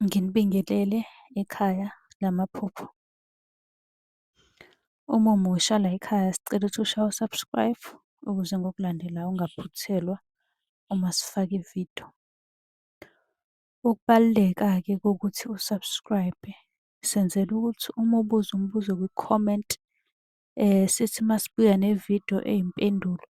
Nginibingelele ekhaya lamaphupho. Uma umusha layikhaya sicela ukuthi ushaye u-subscribe ukuze ngokulandelayo ungaphuthelwa uma sifaka ividiyo. Ukubaluleka-ke kokuthi u-subscribe-e, senzela ukuthi uma ubuza umbuzo kwi-comment, sithi uma sibuya nevidiyo eyimpendulo,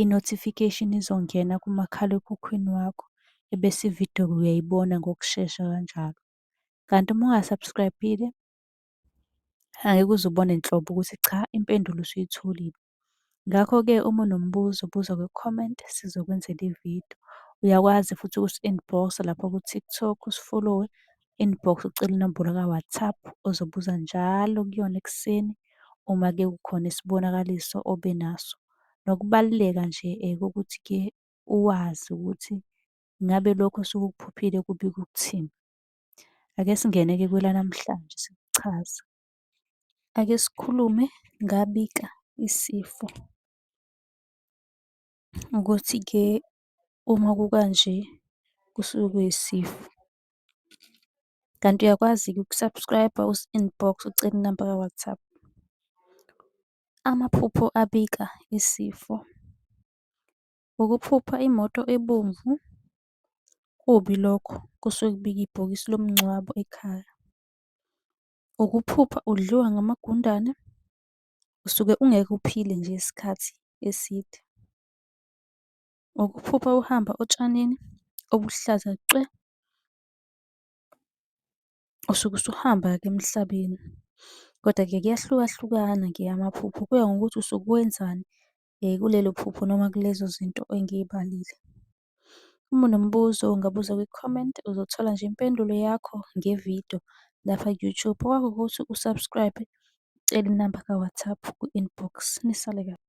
i-notification izongena kumakhalekhukhwini wakho, ebese ividiyo uyayibona ngokushesha kanjalo. Kanti uma unga-subscribe-ile, angeke uze ubone nhlobo ukuthi cha impendulo usuyitholile. Ngakho-ke uma unombuzo buza kwi-comment sizokwenzela ividiyo. Uyakwazi futhi ukusi-inbox-a lapha ku-TikTok usifolowe, inbox ucele inombolo ka-WhatsApp ozobuza njalo kuyona ekuseni uma-ke kukhona isibonakaliso obe naso. Nokubaluleka nje kokuthi-ke uwazi ukuthi ngabe lokhu osuke ukuphuphile kubika ukuthini. Ake singene-ke kwelanamhlanje sikuchaze. Ake sikhulume ngabika isifo, ukuthi-ke uma kukanje kusuke kuyisifo. Kanti uyakwazi-ke uku-subscribe-a, usi-inbox-e ucele inamba ka-WhatsApp. Amaphupho abika isifo. Ukuphupha imoto ebomvu, kubi lokho kusuke kubika ibhokisi lomngcwabo ekhaya. Ukuphupha udliwa ngamagundane, usuke ungeke uphile nje isikhathi eside. Ukuphupha uhamba otshanini obuluhlaza cwe, usuke usuhamba-ke emhlabeni. Koda-ke kuyahlukahlukana-ke amaphupho, kuya ngokuthi usuke wenzani kulelo phupho noma kulezo zinto engiy'balile. Uma unombuzo ungabuza kwi-comment, uzothola nje impendulo yakho ngevidiyo lapha ku-YouTube. Okwakho ukuthi u-subscribe-e, ucele inamba ka-WhatsApp kwi-inbox. Nisale kahle.